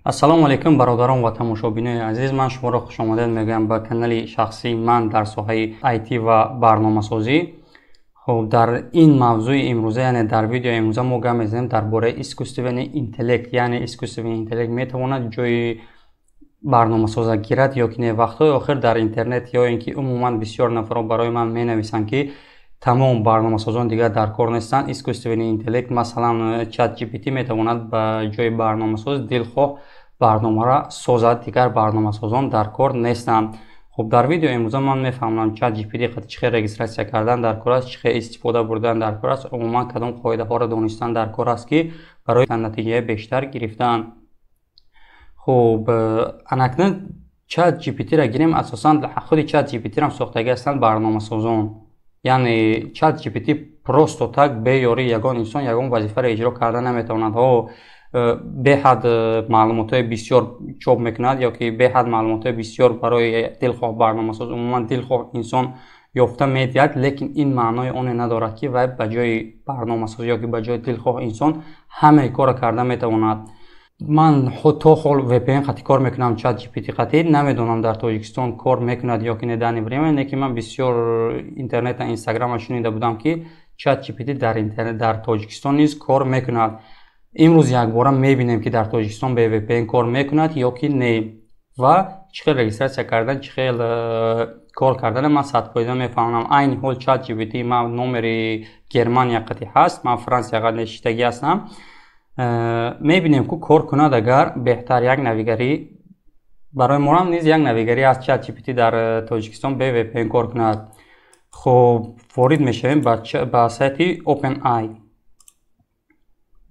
Ассалому алайкум бародарон ва тамошобинони азиз, ман шуморо хушомадед мегӯям ба канали шахсии ман дар соҳаи IT ва барномасозӣ. Хуб, дар ин мавзӯи имрӯза, яъне дар видеои имрӯза мо гап мезанем дар бораи искусственный интеллект, яъне искусственный интеллект метавонад ҷои барномасоза гирад ё ки не. Вақтҳои охир дар интернет ё ин ки умуман бисёр нафарон барои ман менависанд, ки тамом барномасозон дигар дар кор нестанд. Искусственный интеллект, масалан ChatGPT, метавонад ба ҷои барномасоз дилхоҳ барномаро созад, дигар барномасозон дар кор нестанд. Хуб, дар видеои имрӯза ман мефаҳмам ChatGPT чӣ хел регистратсия кардан дар кор аст, чӣ хел истифода бурдан дар кор аст, умуман кадом қоидаҳоро донистан дар кор аст, ки барои натиҷаи бештар гирифтан. Хуб, анакнун ChatGPT-ро гирем, асосан худи ChatGPT-ро сохтагӣ ҳастанд барномасозон. Яъне ChatGPT просто так бе ёрии ягон инсон ягон вазифаро иҷро карда наметавонад. Ҳо, беҳад маълумотҳои бисёр чоп мекунад ё ки беҳад маълумотҳои бисёр барои дилхоҳ барномасоз, умуман дилхоҳ инсон ёфта медиҳад, лекин ин маънои оне надорад, ки вай ба ҷои барномасоз ё ки ба ҷои дилхоҳ инсон ҳамаи корро карда метавонад. Ман то ҳол VPN қати кор мекунам, ChatGPT қати, намедонам дар Тоҷикистон кор мекунад ё ки не данный время, лекин ман бисёр интернета, Инстаграма шунида будам, ки ChatGPT дар интернет дар Тоҷикистон низ кор мекунад. Имрӯз якбора мебинем, ки дар Тоҷикистон бе VPN кор мекунад ё ки не, ва чӣ хел регистратсия кардан, чӣ хел кор кардана ман 100% мефаҳмам. Айни ҳол ChatGPT ман номери Германия қати ҳаст, ман Франсия қати нишистагӣ ҳастам. Мебинем, ку кор кунад, агар беҳтар як навигарӣ барои моам низ як навигарӣ аз ChatGPT дар Тоҷикистон бе VPN кор кунад. Хуб, ворид мешавем ба сайти OpenAI.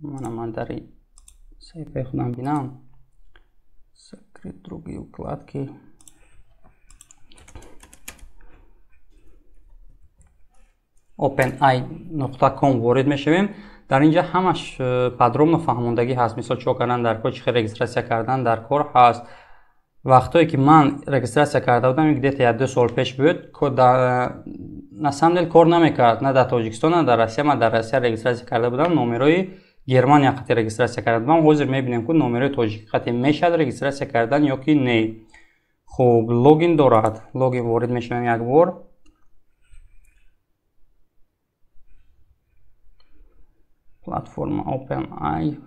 Мана ман дар саҳифаи худам бинам. Закрыть другие вкладки. openai.com ворид мешавем. Дар инҷа ҳамаш подробно фаҳмондагӣ ҳаст, мисол чӣ кардан дар кор, чӣ хел регистратсия кардан дар кор ҳаст. Вақтое ки ман регистратсия карда будам, где-то як ду сол пеш буд, на самом деле кор намекард на дар Тоҷикистон, на дар Россия. Ман дар Россия регистратсия карда будам, номерои Германия қати регистратсия карда будам. Ҳозир мебинем, ку номерои тоҷикӣ қати мешавад регистратсия кардан ё ки не. Хуб, логин дорад, логин ворид мешавем як бор. Платформа OpenAI.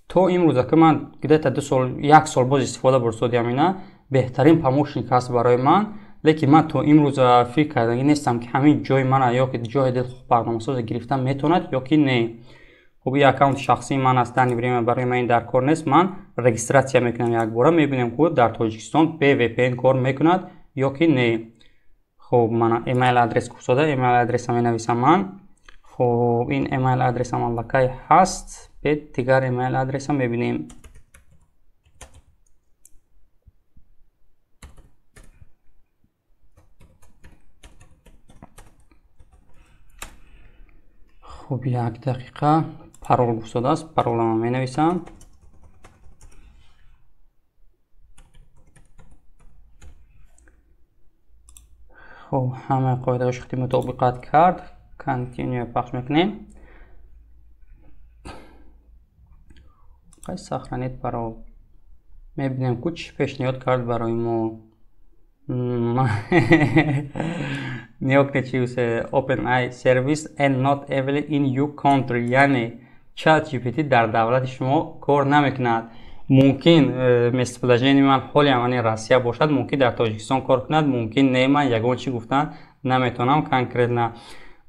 То имрӯза ки ман где-то 2 сол, як сол боз истифода бурдодиам, ина беҳтарин помощник ҳаст барои ман, лекин ман то имрӯза фикр кардагӣ нестам, ки ҳамин ҷои мана ё ки ҷои дилхоҳ барномасоза гирифта метавонад ё ки не. Хуб, ин аккаунти шахсии ман аст, данный время барои ман ин дар кор нест. Ман регистратсия мекунам, якбора мебинем, ку дар Тоҷикистон бе VPN кор мекунад ё ки не. Хуб, мана email адрес кусода, email адреса менависам ман. Хуб, ин email адресам аллакай ҳаст, бед дигар email адреса мебинем. Хуб, як дақиқа, парол гуфтодааст, паролама менависам. Хуб, ҳамаи қоидаҳош хати мутобиқат кард. Continue пахш мекунем. Қай сохранить парол. Мебинем, ку чӣ пешниҳод кард барои мо. Нигоҳ кунед, чӣ гуфт: OpenAI service and not available in your country, яъне ChatGPT дар давлати шумо кор намекунад. Мумкин местоположение ман ҳолиам яъне Россия бошад, мумкин дар Тоҷикистон кор кунад, мумкин не, ман ягон чӣ гуфтан наметавонам конкретно.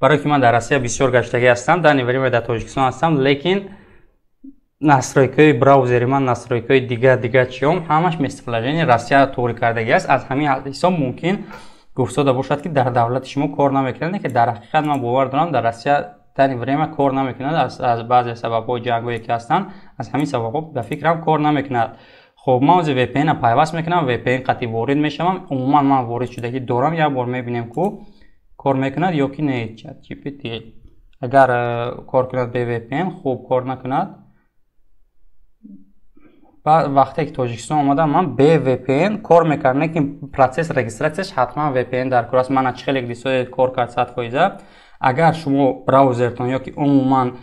Барои ки ман дар Россия бисёр гаштагӣ ҳастам, данный время дар Тоҷикистон ҳастам, лекин настройкаи браузери ман, настройкаи дигар дигар чиём ҳамаш местоположение Россия туғри кардагӣ аст. Аз ҳамин ҳисоб мумкин гуфтода бошад, ки дар давлати шумо кор намекунад, ки дар ҳақиқат ман бовар дорам, дар Россия данный время кор намекунад аз баъзе сабабҳои ҷангое ки ҳастанд, аз ҳамин сабабҳо ба фикрам кор намекунад. Хуб, ман ҳозир VPN-а пайваст мекунам, VPN қати ворид мешавам. Умуман ман ворид шудагӣ дорам, як бор мебинем, ку кор мекунад ё ки не. ChatGPT агар кор кунад бе VPN, хуб, кор накунад. Вақте ки Тоҷикистон омадам, ман бе VPN кор мекардам, лекин процесс регистратсияш ҳатман VPN дар кор аст. Мана чӣ хеле дисоед кор кард 100%. Агар шумо браузертон ё ки умуман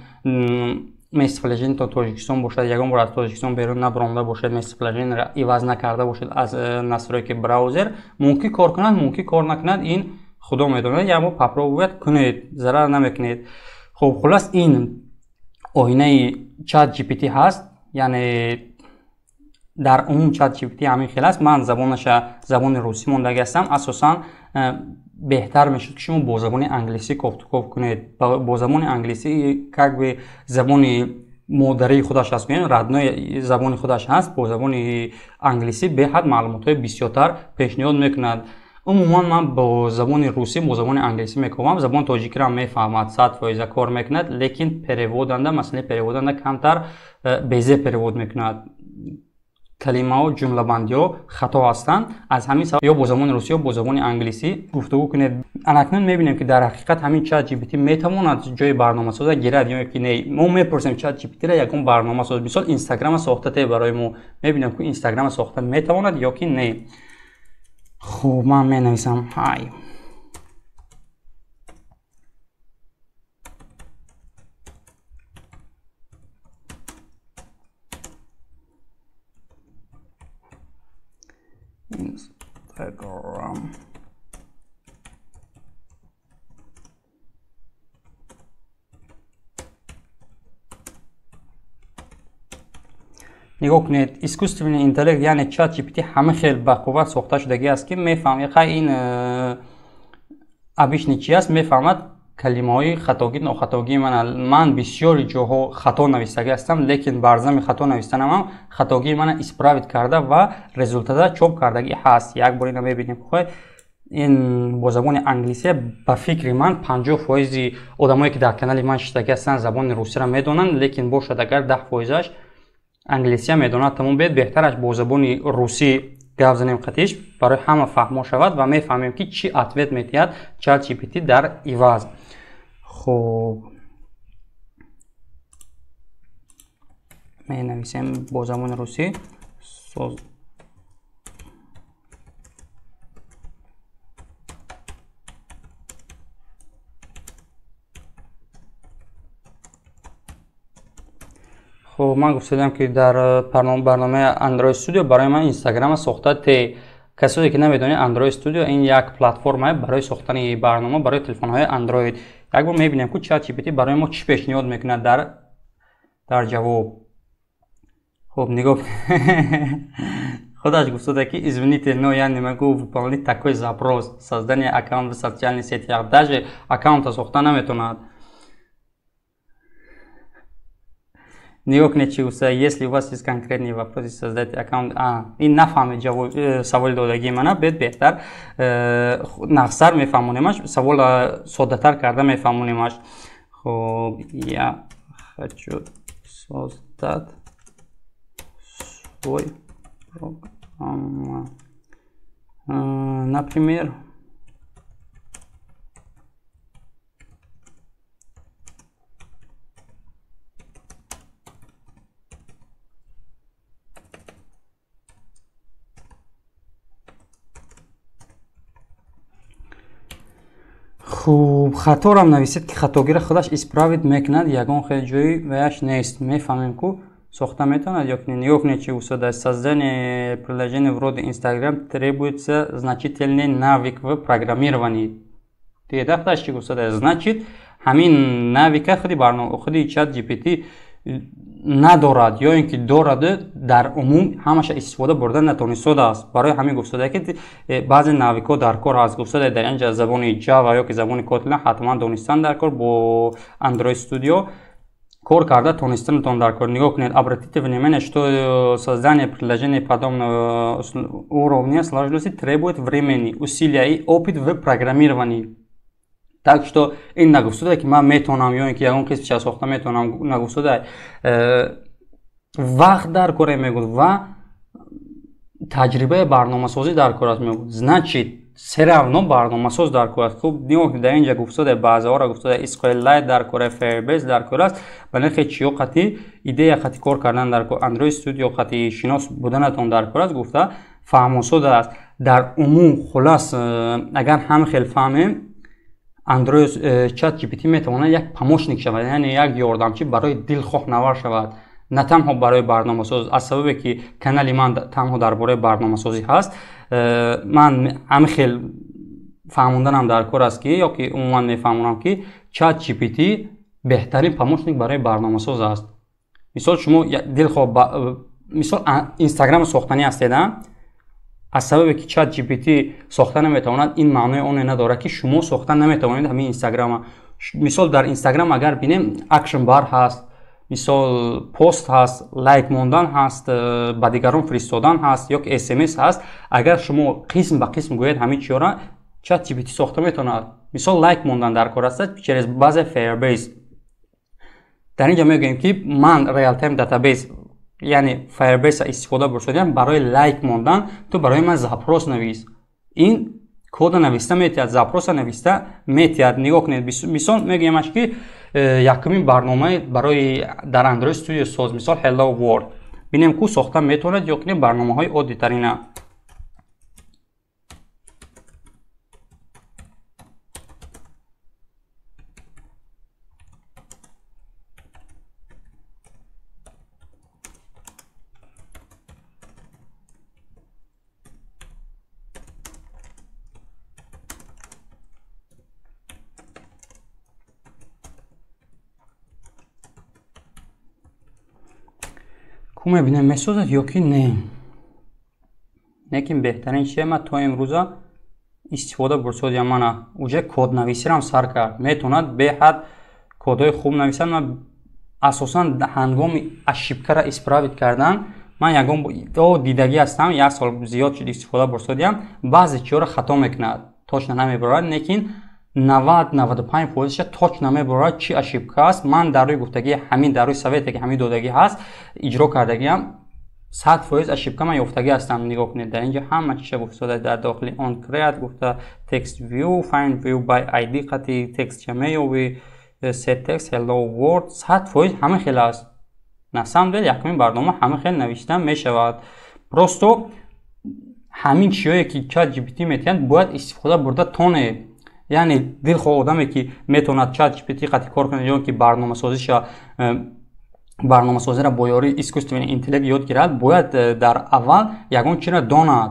местоположение то Тоҷикистон бошад, ягон бор аз Тоҷикистон берун набаромада бошад, местоположениеро иваз накарда бошед аз настройки браузер, мумкин кор кунад, мумкин кор накунад, ин худо медонад. Як бор попробовать кунед, зарар намекунед. Хуб, хулас ин оинаи чат GPT ҳаст, яъне дар умум чат GPT ҳамин хел аст. Ман забонаша забони русӣ мондаги ҳастам. Асосан беҳтар мешуд, ки шумо бо забони англисӣ кофтуков кунед. Бо забони англисӣ, как бы забони модарии худаш аст, гӯем, родной забони худаш ҳаст. Бо забони англисӣ беҳад маълумотҳои бисёртар пешниҳод мекунад. Умуман ман бо забони русӣ, бо забони англисӣ мекобам. Забони тоҷикиро мефаҳмад, 100% кор мекунад, лекин переводанда, масъалаи переводанда камтар безе перевод мекунад. Калимаҳо, ҷумлабандиҳо хато ҳастанд. Аз ҳамин сабаб ё бо забони русӣ, ё бо забони англисӣ гуфтугӯ кунед. Анакнун мебинем, ки дар ҳақиқат ҳамин чат GPT метавонад ҷои барномасоза гирад ё ки не. Мо мепурсем чат GPT-ра ягон барномасоз, мисол Инстаграма сохта те барои мо. Мебинем, ки Инстаграма сохта метавонад ё ки не. Хуб, ман менависам ҳай. Instagram. Нигоҳ кунед, искусственный интеллект, яъне чат GPT ҳама хел ба қувват сохта шудагӣ аст, ки мефаҳмад, хай ин обычный чи аст, мефаҳмад калимаҳои хатогӣ, нохатогии мана. Ман бисёри ҷоҳо хато навистагӣ ҳастам, лекин бар зами хато навистанам ҳам хатогии мана исправить карда ва результата чоп кардагӣ ҳаст. Як бор ина мебинем. Хой, ин бо забони англисия. Ба фикри ман, 50% одамое, ки дар канали ман шиштагӣ ҳастанд, забони русиро медонанд, лекин бошад, агар 10%-аш англисия медонад, тамом бед, беҳтараш бо забони русӣ гап занем қатиш, барои ҳама фаҳмо шавад ва мефаҳмем, ки чӣ ответ медиҳад чат GPT дар иваз. Хуб, менависем бо забони русӣ. Хуб, ман гуфтадам, ки дар барномаи Android Studio барои ман Инстаграма сохта те. Касое ки намедонед, Android Studio ин як платформа барои сохтани барнома барои телефонҳои Android. Як бор мебинем, ки ChatGPT барои мо чӣ пешниҳод мекунад дар ҷавоб. Хуб, нигоҳ, худаш гуфтода, ки извините, но я не могу выполнить такой запрос, создание аккаунта в социальных сетях. Даже аккаунта сохта наметавонад. Нигоҳ кунед, чӣ гуфта: если у вас есть конкретные вопросы, создать аккаунт. Ин нафаҳмед ҷавоб саволи додагии мана. Бед, беҳтар нақсар мефаҳмонемаш, савола соддатар карда мефаҳмонемаш. Хуб, я хочу создать свой программа, например. Хуб, хаторам нависед, ки хатогиро худаш исправить мекунад, ягон хел ҷои ваяш нест. Мефаҳмем, ку сохта метавонад ё ки не. Нигоҳ кунед, чӣ гуфтада: создание приложения вроде Instagram требуется значительный навык в программировании. Дида, худаш чӣ гуфтада? Значит, ҳамин навыка худи барнома, худи чат GPT надорад ё ин ки дорад, дар умум ҳамаша истифода бурда натонистодааст. Барои ҳамин гуфтада, ки баъзе навыкҳо дар кор ҳаст. Гуфтада, дар инҷа забони Java ё ки забони Kotlin ҳатман донистан дар кор, бо Android Studio кор карда тонистанатон дар кор. Нигоҳ кунед: обратите внимание, что создание приложения подобного уровня сложности требует времени, усилия и опыт в программировании. Так что ин нагуфтуда, ки ман метавонам ё ин ки ягон қисмча сохта метавонам, нагуфтуда. Вақт дар коре мегӯд ва таҷрибаи барномасозӣ дар кор аст, мегӯд. Значит, всё равно барномасоз дар кор аст. Хуб, нигоҳ кунед, дар инҷа гуфтуда, баъзеҳоро гуфтуда, SQLite дар кор, Firebase дар кор аст. Ба нахе чиё қати идея қати кор кардан дар кор, Android Studio қати шинос буданатон дар кор аст, гуфта фаҳмосода аст. Дар умум, хулас, агар ҳам хел фаҳмем, Android ChatGPT метавонад як помощник шавад, яъне як ёрдамчӣ барои дилхоҳ навар шавад, на танҳо барои барномасоз. Аз сабабе ки канали ман танҳо дар бораи барномасозӣ ҳаст, ман ҳамин хел фаҳмонданам дар кор аст, ки ё ки умуман мефаҳмонам, ки ChatGPT беҳтарин помощник барои барномасоз аст. Мисол, шумо дилхоҳ, мисол, Инстаграм сохтанӣ ҳастед, аз сабабе ки ChatGPT сохта наметавонад, ин маънои оне надорад, ки шумо сохта наметавонед ҳамин Инстаграма. Мисол, дар Инстаграм агар бинем, action bar ҳаст, мисол, пост ҳаст, лайк мондан ҳаст, ба дигарон фиристодан ҳаст ё ки смс ҳаст. Агар шумо қисм ба қисм гӯед, ҳамин чиёра ChatGPT сохта метавонад. Мисол, лайк мондан дар кор аст через база Firebase. Дар ин ҷо мегӯем, ки ман realtime database, яъне Firebase истифода бурсодиам барои лайк мондан, ту барои ман запрос навис. Ин кода нависта метиҳад, запроса нависта метиҳад. Нигоҳ кунед, мисол, мегӯямаш, ки якумин барномаи барои дар Android Studio соз, мисол, Hello World. Бинем, ку сохта метавонад ё ки барномаҳои оддитарина. Ку мебинем, месозад ё ки не. Лекин беҳтарин чие, ман то имрӯза истифода бурсодиам, мана уже коднависирам сар кард, метавонад беҳад кодҳои хуб нависад. Ман асосан ҳангоми ошибкара исправить кардан ман ягон дидагӣ ҳастам, як сол зиёд шуд истифода бурсодиам, баъзе чиёро хато мекунад, точно намебарорад, лекин 90-95 фоизша точно мебарорад, чӣ ошибка аст. Ман дар рӯи гуфтагии ҳамин, дар рӯи совете ки ҳамин додагӣ ҳаст, иҷро кардагиам, 100% ошибка ман ёфтагӣ ҳастам. Нигоҳ кунед, дар инҷо ҳама чиша гуфтода, дар дохили on create гуфта, text view, find view by id қати text ча меёбӣ, set text hello world. 100% ҳама хел аст. На самом деле якумин барнома ҳама хел навишта мешавад. Просто ҳамин чиёе ки ChatGPT метиҳанд, бояд истифода бурда тонед. Яъне дилхоҳ одаме ки метавонад ChatGPT қати кор кунад ё ки барномасозиро бо ёрии искусственный интеллект ёд гирад, бояд дар аввал ягон чиро донад.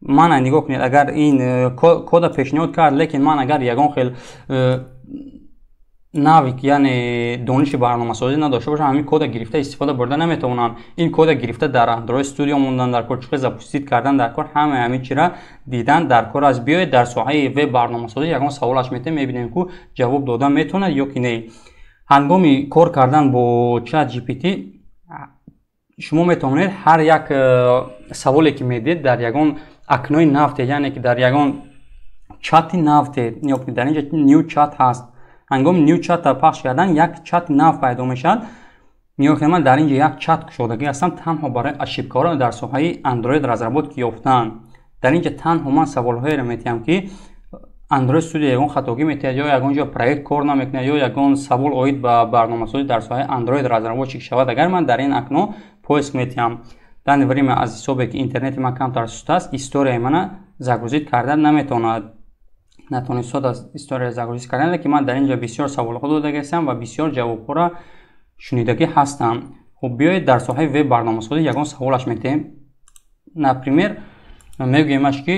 Мана нигоҳ кунед, агар ин кода пешниҳод кард, лекин ман агар ягон хел навик, яъне дониши барномасозӣ надошта бошам, ҳамин кода гирифта истифода бурда наметавонам. Ин кода гирифта дар Android Studio мондан дар кор, чӣ запустить кардан дар кор, ҳамаи ҳамин чира дидан дар кор аст. Биёед, дар соҳаи веб барномасозӣ ягон саволаш метавем, мебинем, ку ҷавоб дода метавонад ё ки не. Ҳангоми кор кардан бо ChatGPT шумо метавонед ҳар як саволе ки медиҳед, дар ягон окнои нав тед, яъне ки дар ягон чати нав тед. Нигоҳ кунед, дар инҷа new chat ҳаст. Ҳангоми new chat пахш кардан як чати нав пайдо мешавад. Нигоҳ кунед, ман дар инҷа як чат кушодагӣ ҳастам танҳо барои ошибкаҳоро дар соҳаи Android разработки ёфтан. Дар инҷа танҳо ман саволҳоеро метиҳам, ки Android Studio ягон хатогӣ метиҳад ё ягон ҷо проект кор намекунад ё ягон савол оид ба барномасозӣ дар соҳаи Android разработчик шавад. Агар ман дар ин окно поиск метиҳам, данный время аз ҳисобе ки интернети ман камтар суст аст, историяи мана загрузить карда наметавонад, натонистод аз история загрузить кардан. Лекин ман дар ин ҷо бисёр саволҳо додагиҳастам ва бисёр ҷавобҳоро шунидагӣ ҳастам. Хуб, биёед, дар соҳаи веб барномасозӣ ягон саволаш метиҳем. Например, мегӯемаш, ки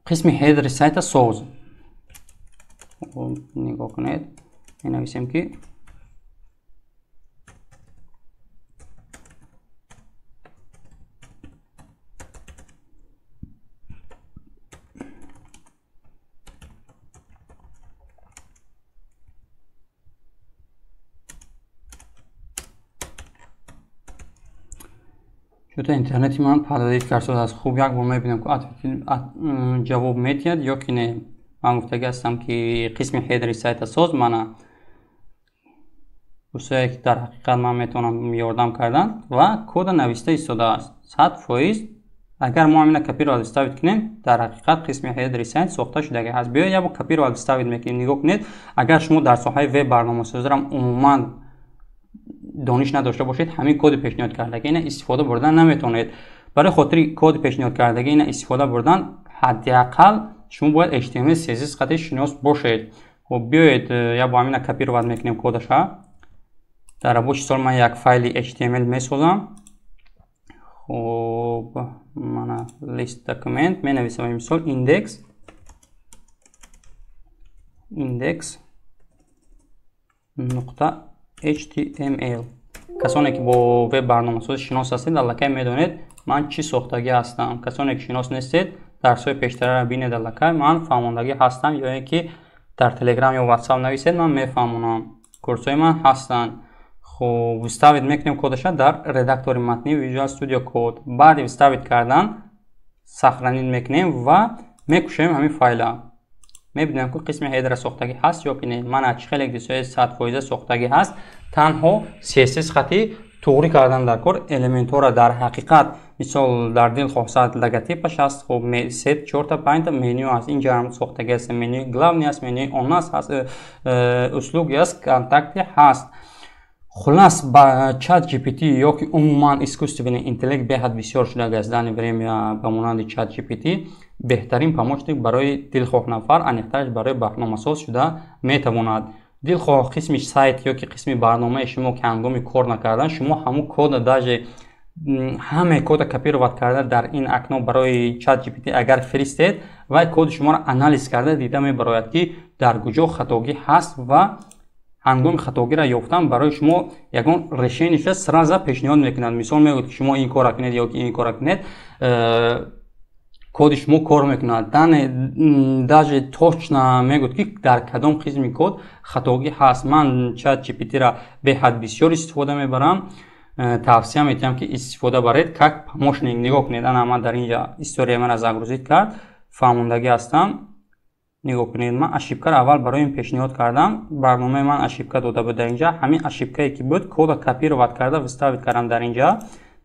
қисми header и сайта соз. Нигоҳ кунед, менависем, ки чӯта интернети ман пададид кард. Хуб, як бор мебинам, ки ҷавоб метиҳад ё ки не. Ман гуфтагӣ ҳастам, ки қисми header и сайта соз. Мана дӯстое ки дар ҳақиқат ман метавонам ёрдам кардан ва кода нависта истодааст 100%. Агар мо ҳамина копировать вставить кунем, дар ҳақиқат қисми header и сайт сохта шудагӣ ҳаст. Биёед, як бор копировать вставить мекунем. Нигоҳ кунед, агар шумо дар соҳаи веб барномасозирам умуман дониш надошта бошед, ҳамин коди пешниҳод кардагӣ ина истифода бурдан наметавонед. Барои хотири коди пешниҳод кардагӣ ина истифода бурдан, ҳадди ақал Шумо бояд HTML, CSS қати шинос бошед. Хуб, биёед, я бо ҳамина копировать мекунем кодаша. Дар рабочий стол ман як файли HTML месозам. Хуб, мана list document менависам, мисол, index.html. Касоне ки бо веб барномасозӣ шинос ҳастед, аллакай медонед, ман чӣ сохтагӣ ҳастам. Касоне ки шинос нестед, дарсҳои пештараро бинед, аллакай ман фаҳмондагӣ ҳастам, ё ин ки дар Телеграм ё Ватсап нависед, ман мефаҳмонам, курсҳои ман ҳастанд. Хуб, вставить мекунем кодаша дар редактори матнии Visual Studio Code. Баъди вставить кардан сохранить мекунем ва мекушоем ҳамин файла. Мебинем, ки қисми header сохтагӣ ҳаст ё ки не. Мана, чӣ хеле дисои 100% сохтагӣ ҳаст, танҳо CSS хати туғрӣ кардан дар кор элементҳоро. Дар ҳақиқат, мисол, дар дилхоҳ сайт логотипаш ҳаст. Хуб, се, чорта, панҷта меню аст, инҷа ҳам сохтагӣ аст. Менюи главный аст, менюи о нас ҳаст, услуги аст, контакты ҳаст. Хулас, ба Чат GPT ё ки умуман искусственный интеллект беҳад бисёр шудагааст данный время. Ба монанди Чат GPT беҳтарин помощник барои дилхоҳ нафар, аниқтараш барои барномасоз шуда метавонад. Дилхоҳ қисми сайт ё ки қисми барномаи шумо ки ҳангоми кор накардан, шумо ҳамун кода, даже ҳаме кода копировать карда, дар ин окно барои Чат GPT агар фиристед, вай коди шуморо анализ карда дида мебарояд, ки дар куҷо хатогӣ ҳаст, ва ҳангоми хатогиро ёфтан барои шумо ягон решение ша сразу пешниҳод мекунад. Мисол, мегӯяд, ки шумо ин кора кунед ё ки ин кора кунед, коди шумо кор мекунад. Даже точно мегӯяд, ки дар кадом қисми код хатогӣ ҳаст. Ман Чат GPT-ра беҳад бисёр истифода мебарам, тавсия метиҳам, ки истифода баред как помощник. Нигоҳ кунед, ана ман дар инҷа история мара загрузить кард, фаҳмондагӣ ҳастам. Нигоҳ кунед, ман ошибка ро аввал барои ин пешниҳод кардам. Барномаи ман ошибка дода буд дар инҷа. Ҳамин ошибка е ки буд, кода копировать карда вставить кардам дар инҷа.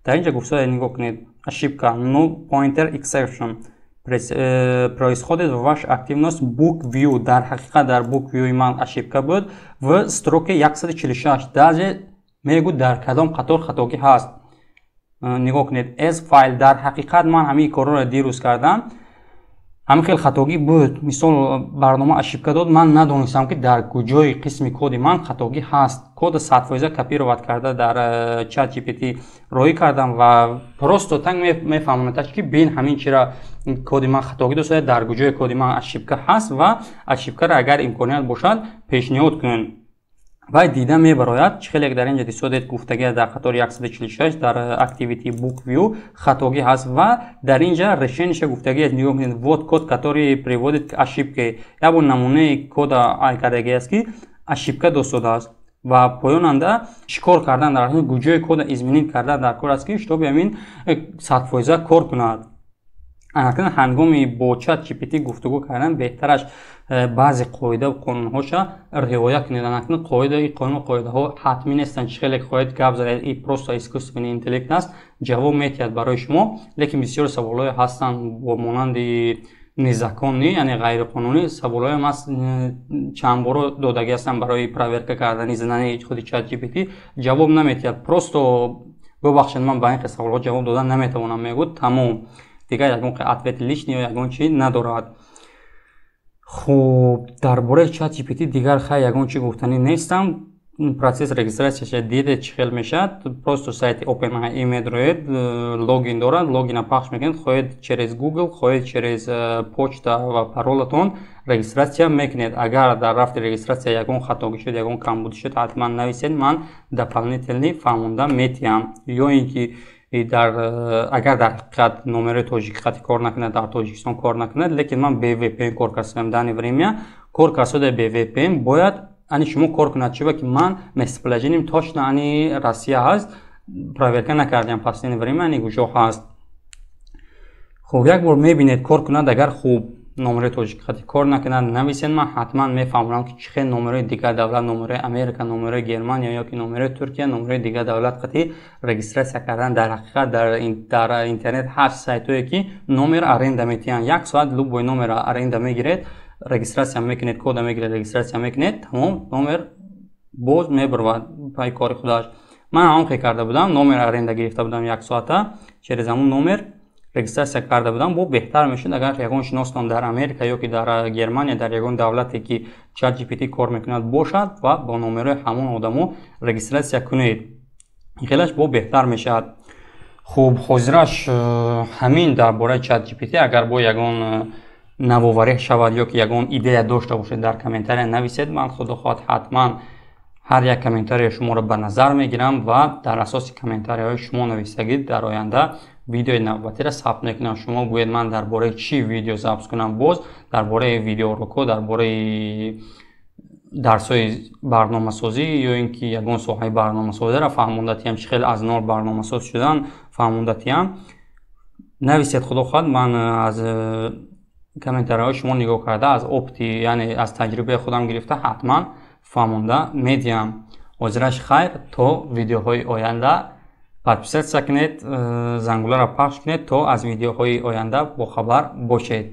Дар инҷа гуфта, нигоҳ кунед: ошибка null pointer exception происходит в ваш activity book view. Дар ҳақиқат дар book view ман ошибка буд в строке 146. Даже мегӯ, дар кадом қатор хатогӣ ҳаст. Нигоҳ кунед, as file. Дар ҳақиқат ман ҳамин корҳоро дирӯз кардам, ҳамин хел хатогӣ буд. Мисол, барнома ошибка дод, ман надонистам, ки дар куҷои қисми коди ман хатогӣ ҳаст. Кода 100% копировать карда дар Чат GPT роҳӣ кардам ва просто так мефаҳмонадаш, ки бин, ҳамин чира коди ман хатогӣ дошта, дар куҷои коди ман ошибка ҳаст ва ошибка ро агар имконият бошад, пешниҳод кун. Вай дида мебарояд. Чӣ хеле дар инҷа дисодед, гуфтагӣ, дар қатори 146 дар activity book view хатогӣ ҳаст ва дар инҷа решение ша гуфтагӣ аст. Нигоҳ кунед: вот код, который приводит к ошибке. Як бор намунаи кода ай кардагӣ аст, ки ошибка достодааст, ва поёнанда чӣ кор кардан дар куҷои кода изменить кардан дар кор аст, ки чтобы ҳамин 100% кор кунад. Акнун ҳангоми бо Чат GPT гуфтугӯ кардан беҳтараш баъзе қоидаву қонунҳоша риоя кунед. Акнун қоидаи қонуну қоидаҳо ҳатмӣ нестанд. Чӣ хеле хоҳед гап занед, и просто искусственный интеллект аст, ҷавоб метиҳад барои шумо. Лекин бисёр саволҳое ҳастанд бо монанди незаконный, яъне ғайриқонунӣ саволҳоям ҳаст, чанд боро додагӣ ҳастам барои проверка кардани знания худи Чат GPT, ҷавоб наметиҳад. Просто бубахшед, ман ба ин хел саволҳо ҷавоб додан наметавонам, мегӯд, тамом. Дигар ягон ответ лишний ё ягон чи надорад. Хуб, дар бораи Чат GPT дигар хай ягон чи гуфтанӣ нестам. Процесс регистрация ша дидед, чӣ хел мешавад. Просто сайти OpenAI медроед, логин дорад, логина пахш мекунед, хоҳед через Google, хоҳед через почта ва паролатон регистрация мекунед. Агар дар рафти регистрация ягон хатогӣ шуд, ягон камбудӣ шуд, ҳатман нависед, ман дополнительный фаҳмонда метиҳам. Ё ин ки дар агар дар ҳақиқат номерои тоҷикӣ хати кор накунад, дар Тоҷикистон кор накунад, лекин ман бе VPN кор кардам, данный время кор кардода бе VPN бояд ани шумо кор кунад. Чиба ки ман местоположением точно ани Россия ҳаст, проверка накардем последнее время ани куҷо ҳаст. Хуб, як бор мебинед, кор кунад агар, хуб. Номерои тоҷикӣ хати кор накунад, нависед, ман ҳатман мефаҳмонам, ки чӣ хел номерои дигар давлат, номерои Америка, номерои Германия ё ки номерои Туркия, номерои дигар давлат қати регистрация кардан. Дар ҳақиқат дар интернет ҳаст сайтҳое, ки номер аренда метиҳанд, як соат любой номера аренда мегиред, регистрация мекунед, кода мегиред, регистрация мекунед, тамом, номер боз мебурвад пай кори худаш. Ман ҳамон хел карда будам, номер аренда гирифта будам як соата, через ҳамон номер. Регистрация карда будам, бо беҳтар мешуд, агар ягон шиностон дар Америка ё ки дар Германия, дар ягон давлате, ки Чат GPT кор мекунад, бошад ва бо номерои ҳамон одамо регистрация кунед. Хелаш бо беҳтар мешавад. Хуб, ҳозираш ҳамин дар бораи Чат GPT. Агар бо ягон навоварӣ шавад ё ки ягон идея дошта бошед, дар комментария нависед. Ман, худо хоҳад, ҳатман ҳар як комментарияи шуморо ба назар мегирам ва дар асоси комментарияҳои шумо нависагӣ дар оянда видеои навбатиро сабт мекунам. Шумо гӯед, ман дар бораи чӣ видео запис кунам боз, дар бораи видеоурокҳо, дар бораи дарсҳои барномасозӣ ё ин ки ягон соҳаи барномасозиро фаҳмонда тиям, чӣ хел аз нол барномасоз шудан фаҳмонда тиям, нависед. Худо хоҳад, ман аз комментарияҳои шумо нигоҳ карда, аз опыти, яъне аз таҷрибаи худам гирифта, ҳатман фаҳмонда медиҳам. Ҳозираш хайр, то видеоҳои оянда. Подписаться кунед, зангуларо пахш кунед, то аз видеоҳои оянда бохабар бошед.